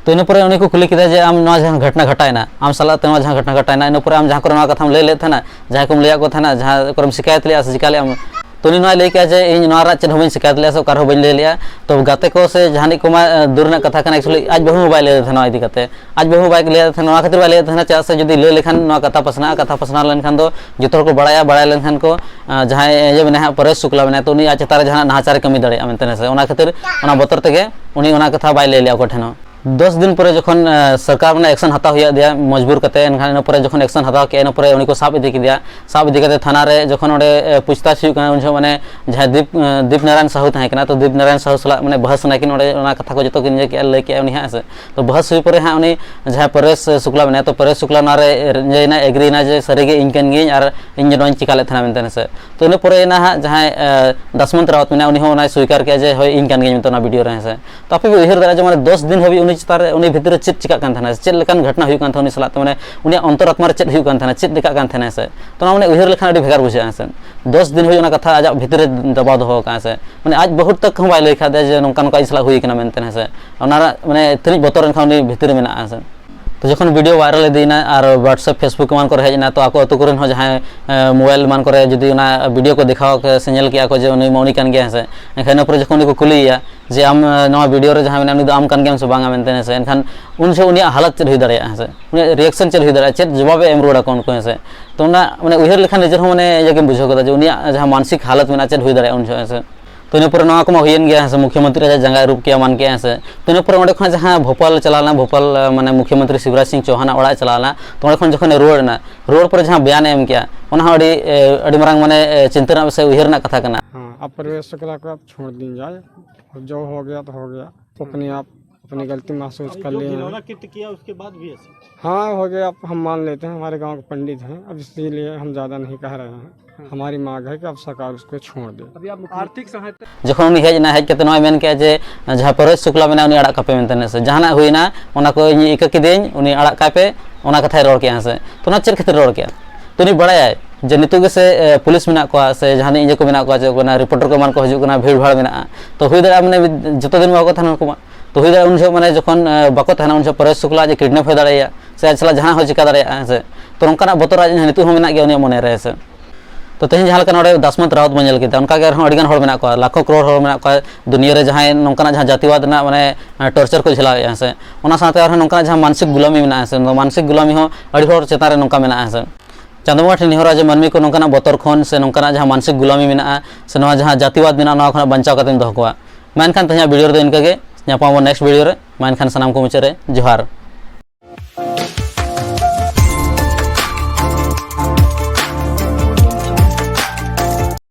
ᱛᱚ ᱤᱱᱟᱹ ᱯᱚᱨᱮ ᱩᱱᱤ ᱠᱚ ᱠᱩᱞᱤ ᱠᱮᱫᱟ ᱡᱮ ᱟᱢ ᱱᱚᱣᱟ ᱡᱟᱦᱟᱸ ᱜᱷᱚᱴᱱᱟ ᱜᱷᱚᱴᱟᱣᱮᱱᱟ, ᱟᱢ ᱥᱟᱞᱟᱜ ᱛᱮ ᱱᱚᱣᱟ ᱡᱟᱦᱟᱸ ᱜᱷᱚᱴᱱᱟ ᱜᱷᱚᱴᱟᱣᱮᱱᱟ, ᱤᱱᱟᱹ ᱯᱚᱨᱮ ᱟᱢ ᱡᱟᱦᱟᱸ ᱠᱚᱨᱮ ᱱᱚᱣᱟ ᱠᱟᱛᱷᱟᱢ ᱞᱟᱹᱭ ᱞᱮᱫ ᱛᱟᱦᱮᱱᱟ, ᱡᱟᱦᱟᱸᱭ ᱠᱚᱢ ᱞᱟᱹᱭᱟᱫ ᱠᱚ ᱛᱟᱦᱮᱱᱟ, ᱡᱟᱦᱟᱸ ᱠᱚᱨᱮᱢ ᱥᱤᱠᱟᱭᱚᱛ ᱞᱮᱜᱼᱟ ᱥᱮ ᱪᱤᱠᱟ ᱞᱮᱜᱼᱟᱢ? ᱛᱚ ᱩᱱᱤ ᱱᱚᱣᱟᱭ ᱞᱟᱹᱭ ᱠᱮᱜᱼᱟ ᱡᱮ ᱤᱧ ᱱᱚᱣᱟ ᱨᱮᱱᱟᱜ ᱪᱮᱫ ᱦᱚᱸ ᱵᱟᱹᱧ ᱥᱤᱠᱟᱭᱚᱛ ᱞᱮᱜᱼᱟ ᱥᱮ ᱚᱠᱟ ᱨᱮᱦᱚᱸ ᱵᱟᱹᱧ ᱞᱟᱹᱭ ᱞᱮᱜᱼᱟ᱾ ᱛᱚ ᱜᱟᱛᱮ ᱠᱚ ᱥᱮ ᱡᱟᱦᱟᱱᱤᱡ ᱠᱚᱢᱟ, ᱮ, ᱫᱩᱨ ᱨᱮᱱᱟᱜ ᱠᱟᱛᱷᱟ ᱠᱟᱱᱟ, actually ᱟᱡ ᱵᱟᱹᱦᱩ ᱦᱚᱸ ᱵᱟᱭ ᱞᱟᱹᱭ ᱞᱮᱫ ᱛᱟᱦᱮᱱᱟ ᱱᱚᱣᱟ ᱤᱫᱤ ᱠᱟᱛᱮ᱾ ᱟᱡ ᱵᱟᱹᱦᱩ ᱦᱚᱸ ᱵᱟᱭ ᱞᱟᱹᱭ ᱞᱮᱫ ᱛᱟᱦᱮᱱᱟ, ᱱᱚᱣᱟ ᱠᱷᱟᱹᱛᱤᱨ ᱵᱟᱭ ᱞᱟᱹᱭ ᱞᱮᱫ ᱛᱟᱦᱮᱱᱟ, ᱪᱮᱫᱟᱜ ᱥᱮ ᱡᱩᱫᱤ ᱞᱟᱹᱭ ᱞᱮᱠᱷᱟᱱ ᱱᱚᱣᱟ ᱠᱟᱛᱷᱟ ᱯᱟᱥᱱᱟᱜᱼᱟ, ᱠᱟᱛᱷᱟ ᱯᱟᱥᱱᱟᱣ ᱞᱮᱱᱠᱷᱟᱱ ᱫᱚ ᱡᱚᱛᱚ ᱦᱚᱲ ᱠᱚ ᱵᱟᱲᱟᱭᱟ, ᱵᱟᱲᱟᱭ ᱞᱮᱱᱠᱷᱟᱱ ᱠᱚ, ᱮ, ᱡᱟᱦᱟᱸᱭ ᱤᱭᱟᱹ ᱢᱮᱱᱟᱭᱟ ᱦᱟᱸᱜ, ᱯᱚᱨᱮᱥ ᱥᱩᱠᱞᱟ ᱢᱮᱱᱟᱭᱟ, ᱛᱚ ᱩᱱᱤ ᱟᱡ ᱪᱮᱛᱟᱱ ᱨᱮ ᱡᱟᱦᱟᱱᱟᱜ ᱱᱟᱦᱟᱪᱟᱨᱮ ᱠᱟᱹᱢᱤ ᱫᱟᱲᱮᱭᱟᱜᱼᱟ ᱢᱮᱱᱛᱮ, ᱦᱮᱸ ᱥᱮ᱾ ᱚᱱᱟ ᱠᱷᱟᱹᱛᱤᱨ, ᱚᱱᱟ ᱵᱚᱛᱚᱨ ᱛᱮᱜᱮ ᱩᱱᱤ ᱚᱱᱟ ᱠᱟᱛᱷᱟ ᱵᱟᱭ ᱞᱟᱹᱭ ᱞᱮᱜᱼᱟ ᱚᱠᱚᱭ ᱴᱷᱮᱱ ᱦᱚᱸ᱾ ᱫᱚᱥ ᱫᱤᱱ ᱯᱚᱨᱮ ᱡᱚᱠᱷᱚᱱ ᱥᱚᱨᱠᱟᱨ ᱢᱟᱱᱮ ᱮᱠᱥᱚᱱ ᱦᱟᱛᱟᱣ ᱦᱩᱭᱩᱜ ᱫᱮᱭᱟ ᱢᱚᱡᱽᱵᱩᱨ ᱠᱟᱛᱮ, ᱮᱱᱠᱷᱟᱱ ᱤᱱᱟᱹ ᱯᱚᱨᱮ ᱡᱚᱠᱷᱚᱱ ᱮᱠᱥᱚᱱ ᱦᱟᱛᱟᱣ ᱠᱮᱫᱼᱟ, ᱤᱱᱟᱹ ᱯᱚᱨᱮ ᱩᱱᱤ ᱠᱚ ᱥᱟᱵ ᱤᱫᱤ ᱠᱮᱫᱮᱭᱟ᱾ ᱥᱟᱵ ᱤᱫᱤ ᱠᱟᱛᱮ ᱛᱷᱟᱱᱟ ᱨᱮ ᱡᱚᱠᱷᱚᱱ ᱚᱸᱰᱮ ᱯᱩᱪᱷᱛᱟᱪᱷ ᱦᱩᱭᱩᱜ ᱠᱟᱱᱟ, ᱩᱱ ᱡᱚᱠᱷᱚᱱ ᱢᱟᱱᱮ ᱡᱟᱦᱟᱸᱭ ᱫᱤᱯ ᱫᱤᱯ ᱱᱟᱨᱟᱭᱚᱱ ᱥᱟᱦᱩ ᱛᱟᱦᱮᱸ ᱠᱟᱱᱟ, ᱛᱚ ᱫᱤᱯ ᱱᱟᱨᱟᱭᱚᱱ ᱥᱟᱦᱩ ᱥᱟᱞᱟᱜ ᱢᱟᱱᱮ ᱵᱟᱦᱟᱥ ᱮᱱᱟ ᱠᱤᱱ, ᱚᱸᱰᱮ ᱚᱱᱟ ᱠᱟᱛᱷᱟ ᱠᱚ ᱡᱚᱛᱚ ᱠᱤᱱ ᱤᱭᱟᱹ ᱠᱮᱜᱼᱟ, ᱞᱟᱹᱭ ᱠᱮᱜᱼᱟ ᱩᱱᱤ ᱦᱟᱸᱜ, ᱦᱮᱸ ᱥᱮ᱾ ᱛᱚ ᱵᱟᱦᱟᱥ ᱦᱩᱭ ᱯᱚᱨᱮ ᱦᱟᱸᱜ ᱩᱱᱤ ᱡᱟᱦᱟᱸᱭ ᱯᱚᱨᱮᱥ ᱥᱩᱠᱞᱟ ᱢᱮᱱᱟᱭᱟ, ᱛᱚ ᱯᱚᱨᱮᱥ ᱥᱩᱠᱞᱟ ᱚᱱᱟ ᱨᱮ ᱤᱭᱟᱹᱭᱮᱱᱟ, ᱮᱜᱽᱨᱤᱭᱮᱱᱟ ᱡᱮ ᱥᱟᱹᱨᱤᱜᱮ ᱤᱧ ᱠᱟᱱ ᱜᱤᱭᱟᱹᱧ ᱟᱨ ᱤᱧ ᱱᱚᱣᱟᱧ ᱪᱤᱠᱟ ᱞᱮᱫ ᱛᱟᱦᱮᱱᱟ ᱢᱮᱱᱛᱮ, ᱦᱮᱸ ᱥᱮ᱾ ᱛᱚ ᱤᱱᱟᱹ ᱯᱚᱨᱮ ᱮᱱᱟ ᱦᱟᱸᱜ ᱡᱟᱦᱟᱸᱭ ᱫᱟᱥᱢᱚᱱᱛ ᱨᱟᱣᱟᱛ ᱢᱮᱱᱟᱭᱟ, ᱩᱱᱤ ᱦᱚᱸ ᱚᱱᱟᱭ ᱥᱩᱭᱠᱟᱨ ᱠᱮᱜᱼᱟ ᱡᱮ ᱦᱳᱭ ᱤᱧ ᱠᱟᱱ ᱜᱤᱭᱟᱹᱧ ᱢᱮᱱᱛᱮ ᱚᱱᱟ ᱵᱷᱤᱰᱤᱭᱳ ᱨᱮ, ᱦᱮᱸ ᱥᱮ᱾ ᱛᱚ ᱟᱯᱮ ᱯᱮ ᱩᱭᱦᱟᱹᱨ ᱫᱟᱲᱮᱭᱟᱜᱼᱟ ᱡᱮ ᱢᱟᱱᱮ ᱫᱚᱥ ᱫᱤᱱ ᱦᱟᱹᱵᱤᱡ ᱩᱱᱤ ᱪᱮᱛᱟᱱ ᱨᱮ, ᱩᱱᱤ ᱵᱷᱤᱛᱤᱨ ᱨᱮ ᱪᱮᱫ ᱪᱤᱠᱟᱹᱜ ᱠᱟᱱ ᱛᱟᱦᱮᱱᱟ, ᱪᱮᱫ ᱞᱮᱠᱟᱱ ᱜᱷᱚᱴᱚᱱᱟ ᱦᱩᱭᱩᱜ ᱠᱟᱱ ᱛᱟᱦᱮᱱᱟ ᱩᱱᱤ ᱥᱟᱞᱟᱜ, ᱛᱚ ᱢᱟᱱᱮ ᱩᱱᱤᱭᱟᱜ ᱚᱱᱛᱚᱨ ᱟᱛᱢᱟ ᱨᱮ ᱪᱮᱫ ᱦᱩᱭᱩᱜ ᱠᱟᱱ ᱛᱟᱦᱮᱱᱟ, ᱪᱮᱫ ᱞᱮᱠᱟᱜ ᱠᱟᱱ ᱛᱟᱦᱮᱱᱟ, ᱦᱮᱸ ᱥᱮ᱾ ᱛᱚ ᱚᱱᱟ ᱢᱟᱱᱮ ᱩᱭᱦᱟᱹᱨ ᱞᱮᱠᱷᱟᱱ ᱟᱹᱰᱤ ᱵᱷᱮᱜᱟᱨ ᱵᱩᱡᱷᱟᱹᱜᱼᱟ, ᱦᱮᱸ ᱥᱮ᱾ ᱫᱚᱥ ᱫᱤᱱ ᱦᱟᱹᱵᱤᱡ ᱚᱱᱟ ᱠᱟᱛᱷᱟ ᱟᱡᱟᱜ ᱵᱷᱤᱛᱤᱨ ᱨᱮ ᱫᱟᱵᱟᱣ ᱫᱚᱦᱚ ᱠᱟᱜᱼᱟ, ᱦᱮᱸ ᱥᱮ᱾ ᱢᱟᱱᱮ ᱟᱡ ᱵᱟᱹᱦᱩ ᱛᱟᱠ ᱦᱚᱸ ᱵᱟᱭ ᱞᱟᱹᱭ ᱠᱟᱫᱮᱭᱟ ᱡᱮ ᱱᱚᱝᱠᱟ ᱱᱚᱝᱠᱟ ᱤᱧ ᱥᱟᱞᱟᱜ ᱦᱩᱭ ᱠᱟᱱᱟ ᱢᱮᱱᱛᱮ, ᱦᱮᱸ ᱥᱮ᱾ ᱚᱱᱟ ᱨᱮ ᱢᱟᱱᱮ ᱛᱤᱱᱟᱹᱜ ᱵᱚᱛᱚᱨ ᱮᱱᱠᱷᱟᱱ ᱩᱱᱤ ᱵᱷᱤᱛᱤᱨ ᱨᱮ ᱢᱮᱱᱟᱜᱼᱟ, ᱦᱮᱸ ᱥᱮ᱾ ᱛᱚ ᱡᱚᱠᱷᱚᱱ ᱵᱷᱤᱰᱤᱭᱳ ᱵᱷᱟᱭᱨᱟᱞ ᱤᱫᱤᱭᱮᱱᱟ ᱟᱨ WhatsApp, Facebook ᱮᱢᱟᱱ ᱠᱚᱨᱮ ᱦᱮᱡ ᱮᱱᱟ, ᱛᱚ ᱟᱠᱚ ᱟᱹᱛᱩ ᱠᱚᱨᱮᱱ ᱦᱚᱸ ᱡᱟᱦᱟᱸᱭ ᱢᱳᱵᱟᱭᱤᱞ ᱮᱢᱟᱱ ᱠᱚᱨᱮ ᱡᱩᱫᱤ ᱚᱱᱟ ᱵᱷᱤᱰᱤᱭᱳ ᱠᱚ ᱫᱮᱠᱷᱟᱣ ᱥᱮ ᱧᱮᱞ ᱠᱮᱜᱼᱟ ᱠᱚ ᱡᱮ ᱩᱱᱤ ᱢᱟ ᱩᱱᱤ ᱠᱟᱱ ᱜᱮᱭᱟ, ᱦᱮᱸ ᱥᱮ᱾ ᱮᱱᱠᱷᱟᱱ ᱤᱱᱟᱹ ᱯᱚᱨᱮ ᱡᱚᱠᱷᱚᱱ ᱩᱱᱤ ᱠᱚ ᱠᱩᱞᱤᱭᱮᱭᱟ ᱡᱮ ᱟᱢ ᱱᱚᱣᱟ ᱵᱷᱤᱰᱤᱭᱳ ᱨᱮ ᱡᱟᱦᱟᱸ ᱢᱮᱱᱟᱜᱼᱟ ᱩᱱᱤ ᱫᱚ ᱟᱢ ᱠᱟᱱ ᱜᱮᱭᱟᱢ ᱥᱮ ᱵᱟᱝᱟ ᱢᱮᱱᱛᱮ, ᱦᱮᱸ ᱥᱮ᱾ ᱮᱱᱠᱷᱟᱱ ᱩᱱ ᱡᱚᱠᱷᱚᱱ ᱩᱱᱤᱭᱟᱜ ᱦᱟᱞᱚᱛ ᱪᱮᱫ ᱦᱩᱭ ᱫᱟᱲᱮᱭᱟᱜᱼᱟ, ᱦᱮᱸ ᱥᱮ᱾ ᱩᱱᱤᱭᱟᱜ ᱨᱤᱭᱮᱠᱥᱚᱱ ᱪᱮᱫ ᱦᱩᱭ ᱫᱟᱲᱮᱭᱟᱜᱼᱟ, ᱪᱮᱫ ᱡᱚᱵᱟᱵᱮ ᱮᱢ ᱨᱩᱣᱟᱹᱲ ᱟᱠᱚ ᱩᱱᱠᱩ, ᱦᱮᱸ ᱥᱮ᱾ ᱛᱚ ᱚᱱᱟ ᱢᱟᱱᱮ ᱩᱭᱦᱟᱹᱨ ᱞᱮᱠᱷᱟᱱ ᱱᱤᱡᱮᱨ ᱦᱚᱸ ᱢᱟᱱᱮ ᱤᱭᱟᱹ ᱜᱮᱢ ᱵᱩᱡᱷᱟᱹᱣ ᱜᱚᱫᱟ ᱡᱮ ᱩᱱᱤᱭᱟᱜ ᱡᱟᱦᱟᱸ ᱢᱟᱱᱥᱤᱠ ᱦᱟᱞᱚᱛ ᱢᱮᱱᱟᱜᱼᱟ ᱪᱮᱫ ᱦᱩᱭ ᱫᱟᱲᱮᱭᱟᱜᱼᱟ ᱩᱱ ᱡᱚᱠᱷᱚᱱ, ᱦᱮᱸ ᱥᱮ᱾ ᱛᱚ ᱤᱱᱟᱹ ᱯᱚᱨᱮ ᱱᱚᱣᱟ ᱠᱚᱢᱟ ᱦᱩᱭᱮᱱ ᱜᱮᱭᱟ, ᱦᱮᱸ ᱥᱮ, ᱢᱩᱠᱷᱭᱚᱢᱚᱱᱛᱨᱤ ᱟᱡᱟᱜ ᱡᱟᱸᱜᱟᱭ ᱟᱹᱨᱩᱵ ᱠᱮᱜᱼᱟ, ᱢᱟᱱ ᱠᱮᱜᱼᱟ, ᱦᱮᱸ ᱥᱮ᱾ ᱛᱚ ᱤᱱᱟᱹ ᱯᱚᱨᱮ ᱚᱸᱰᱮ ᱠᱷᱚᱱᱟᱜ ᱡᱟᱦᱟᱸ ᱵᱷᱳᱯᱟᱞ ᱪᱟᱞᱟᱣ ᱞᱮᱱᱟ, ᱵᱷᱳᱯᱟᱞ ᱢᱟᱱᱮ ᱢᱩᱠᱷᱭᱚᱢᱚᱱᱛᱨᱤ ᱥᱤᱵᱨᱟᱡᱽ ᱥᱤᱝ ᱪᱳᱦᱟᱱᱟᱜ ᱚᱲᱟᱜ ᱮ ᱪᱟᱞᱟᱣ ᱞᱮᱱᱟ, ᱛᱚ ᱚᱸᱰᱮ ᱠᱷᱚᱱ ᱡᱚᱠᱷᱚᱱᱮ ᱨᱩᱣᱟᱹᱲ ᱮᱱᱟ, ᱨᱩᱣᱟᱹᱲ ᱯᱚᱨᱮ ᱡᱟᱦᱟᱸ ᱵᱮᱭᱟᱱ ᱮ ᱮᱢ ᱠᱮᱜᱼᱟ, ᱚᱱᱟ ᱦᱚᱸ ᱟᱹᱰᱤ ᱟᱹᱰᱤ ᱢᱟᱨᱟᱝ ᱢᱟᱱᱮ ᱪᱤᱱᱛᱟᱹ ᱨᱮᱱᱟᱜ ᱥᱮ ᱩᱭᱦᱟᱹᱨ ᱨᱮᱱᱟᱜ ᱠᱟᱛᱷᱟ ᱠᱟᱱᱟ᱾ हाँ, अब प्रवेश शुक्ला को आप छोड़ दीन जाए, और जो हो गया तो हो गया, अपने आप अपनी गलती महसूस कर लिए हैं। किया उसके बाद भी ऐसे। हाँ, हो गया, अब हम मान लेते हैं, हमारे गांव के पंडित हैं, अब इसीलिए हम ज़्यादा नहीं कह रहे हैं। हमारी मांग है कि अब सरकार उसको छोड़ दे। ᱡᱚᱠᱷᱚᱱ ᱩᱱᱤ ᱦᱮᱡ ᱮᱱᱟ, ᱦᱮᱡ ᱠᱟᱛᱮ ᱱᱚᱣᱟᱭ ᱢᱮᱱ ᱠᱮᱜᱼᱟ ᱡᱮ ᱡᱟᱦᱟᱸ ᱯᱚᱨᱮᱥ ᱥᱩᱠᱞᱟ ᱢᱮᱱᱟᱭᱟ ᱩᱱᱤ ᱟᱲᱟᱜ ᱠᱟᱯᱮ ᱢᱮᱱᱛᱮ, ᱦᱮᱸ ᱥᱮ, ᱡᱟᱦᱟᱱᱟᱜ ᱦᱩᱭᱱᱟ ᱚᱱᱟ ᱠᱚ ᱤᱧ ᱤᱠᱟᱹ ᱠᱤᱫᱟᱹᱧ, ᱩᱱᱤ ᱟᱲᱟᱜ ᱠᱟᱭ ᱯᱮ, ᱚᱱᱟ ᱠᱟᱛᱷᱟᱭ ᱨᱚᱲ ᱠᱮᱜᱼᱟ, ᱦᱮᱸ ᱥᱮ᱾ ᱛᱚ ᱚᱱᱟ ᱪᱮᱫ ᱠᱷᱟᱹᱛᱤᱨ ᱨᱚᱲ ᱠᱮᱜᱼᱟ? ᱛᱚ ᱩᱱᱤ ᱵᱟᱲᱟᱭᱟᱭ ᱡᱮ ᱱᱤᱛᱚᱜ ᱜᱮᱥᱮ ᱯᱩᱞᱤᱥ ᱢᱮᱱᱟᱜ ᱠᱚᱣᱟ ᱥᱮ ᱡᱟᱦᱟᱱᱤᱡ ᱤᱭᱟᱹ ᱠᱚ ᱢᱮᱱᱟᱜ ᱠᱚᱣᱟ, ᱪᱮᱫ ᱠᱚ ᱢᱮᱱᱟ, ᱨᱤᱯᱳᱨᱴᱟᱨ ᱠᱚ ᱮᱢᱟᱱ ᱠᱚ ᱦᱤᱡᱩᱜ ᱠᱟᱱᱟ, ᱵᱷᱤᱲ ᱵᱷᱟᱲ ᱢᱮᱱᱟᱜᱼᱟ᱾ ᱛᱚ ᱦᱩᱭ ᱫᱟᱲᱮᱭᱟᱜᱼᱟ ᱢᱟᱱᱮ ᱡᱚᱛᱚ ᱫᱤᱱ ᱵᱟᱠᱚ ᱛᱟᱦᱮᱱᱟ ᱩᱱᱠᱩ ᱢᱟ᱾ ᱛᱚ ᱦᱩᱭ ᱫᱟᱲᱮᱭᱟᱜᱼᱟ ᱩᱱ ᱡᱚᱦᱚᱜ ᱢᱟᱱᱮ ᱡᱚᱠᱷᱚᱱ ᱵᱟᱠᱚ ᱛᱟᱦᱮᱱᱟ ᱩᱱ ᱡᱚᱦᱚᱜ ᱯᱚᱨᱮᱥ ᱥᱩᱠᱞᱟ ᱟᱡ ᱠᱤᱰᱱᱮᱯ ᱦᱚᱸ ᱫᱟᱲᱮᱭᱟᱜᱼᱟ ᱥᱮ ᱟᱡ ᱥᱟᱞᱟᱜ ᱡᱟᱦᱟᱱᱟᱜ ᱦᱚᱸ ᱪᱤᱠᱟ ᱫᱟᱲᱮᱭᱟᱜᱼᱟ, ᱦᱮᱸ ᱥᱮ᱾ ᱛᱚ ᱱᱚᱝᱠᱟᱱᱟᱜ ᱵᱚᱛᱚᱨ ᱟᱡ ᱱᱤᱛᱚᱜ ᱦᱚᱸ ᱢᱮᱱᱟᱜ ᱜᱮᱭᱟ ᱩᱱᱤᱭᱟᱜ ᱢᱚᱱᱮ ᱨᱮ, ᱦᱮᱸ ᱥᱮ᱾ ᱛᱚ ᱛᱮᱦᱮᱧ ᱡᱟᱦᱟᱸ ᱞᱮᱠᱟ ᱱᱚᱰᱮ ᱫᱟᱥᱢᱚᱛ ᱨᱟᱣᱟᱛ ᱵᱚᱱ ᱧᱮᱞ ᱠᱮᱫᱟ, ᱚᱱᱠᱟ ᱜᱮ ᱟᱨᱦᱚᱸ ᱟᱹᱰᱤ ᱜᱟᱱ ᱦᱚᱲ ᱢᱮᱱᱟᱜ ᱠᱚᱣᱟ, ᱞᱟᱠᱷᱚ ᱠᱨᱳᱲ ᱦᱚᱲ ᱢᱮᱱᱟᱜ ᱠᱚᱣᱟ ᱫᱩᱱᱤᱭᱟᱹ ᱨᱮ, ᱡᱟᱦᱟᱸᱭ ᱱᱚᱝᱠᱟᱱᱟᱜ ᱡᱟᱦᱟᱸ ᱡᱟᱹᱛᱤᱣᱟᱫ ᱨᱮᱱᱟᱜ ᱢᱟᱱᱮ ᱴᱚᱨᱪᱟᱨ ᱠᱚ ᱡᱷᱮᱞᱟᱣᱮᱫᱼᱟ, ᱦᱮᱸ ᱥᱮ᱾ ᱚᱱᱟ ᱥᱟᱶᱛᱮ ᱟᱨᱦᱚᱸ ᱱᱚᱝᱠᱟᱱᱟᱜ ᱡᱟᱦᱟᱸ ᱢᱟᱱᱥᱤᱠ ᱜᱩᱞᱟᱢᱤ ᱢᱮᱱᱟᱜᱼᱟ, ᱦᱮᱸ ᱥᱮ, ᱢᱟᱱᱥᱤᱠ ᱜᱩᱞᱟᱢᱤ ᱦᱚᱸ ᱟᱹᱰᱤ ᱦᱚᱲ ᱪᱮᱛᱟᱱ ᱨᱮ ᱱᱚᱝᱠᱟ ᱢᱮᱱᱟᱜᱼᱟ, ᱦᱮᱸ ᱥᱮ᱾ ᱪᱟᱸᱫᱳ ᱵᱚᱸᱜᱟ ᱴᱷᱮᱱ ᱱᱮᱦᱚᱨᱟ ᱡᱮ ᱢᱟᱹᱱᱢᱤ ᱠᱚ ᱱᱚᱝᱠᱟᱱᱟᱜ ᱵᱚᱛᱚᱨ ᱠᱷᱚᱱ ᱥᱮ ᱱᱚᱝᱠᱟᱱᱟᱜ ᱡᱟᱦᱟᱸ ᱢᱟᱱᱥᱤᱠ ᱜᱩᱞᱟᱢᱤ ᱢᱮᱱᱟᱜᱼᱟ ᱥᱮ ᱱᱚᱣᱟ ᱡᱟᱦᱟᱸ ᱡᱟᱹᱛᱤᱣᱟᱫ ᱢᱮᱱᱟᱜᱼᱟ, ᱱᱚᱣᱟ ᱠᱷᱚᱱᱟᱜ ᱵᱟᱧᱪᱟᱣ ᱠᱟᱛᱮᱢ ᱫᱚᱦᱚ ᱠᱚᱣᱟ᱾ ᱢᱟ ᱮᱱᱠᱷᱟᱱ ᱛᱮᱦᱮᱧᱟᱜ ᱵᱷᱤᱰᱤᱭᱳ ᱨᱮᱫᱚ ᱤᱱᱠᱟᱹ ᱜᱮ᱾ ᱧᱟᱯᱟᱢ ᱟᱵᱚᱱ next video ᱨᱮ᱾ ᱢᱟ ᱮᱱᱠᱷᱟᱱ ᱥᱟᱱᱟᱢ ᱠᱚ ᱢᱩᱪᱟᱹᱫ ᱨᱮ ᱡᱚᱦᱟᱨ᱾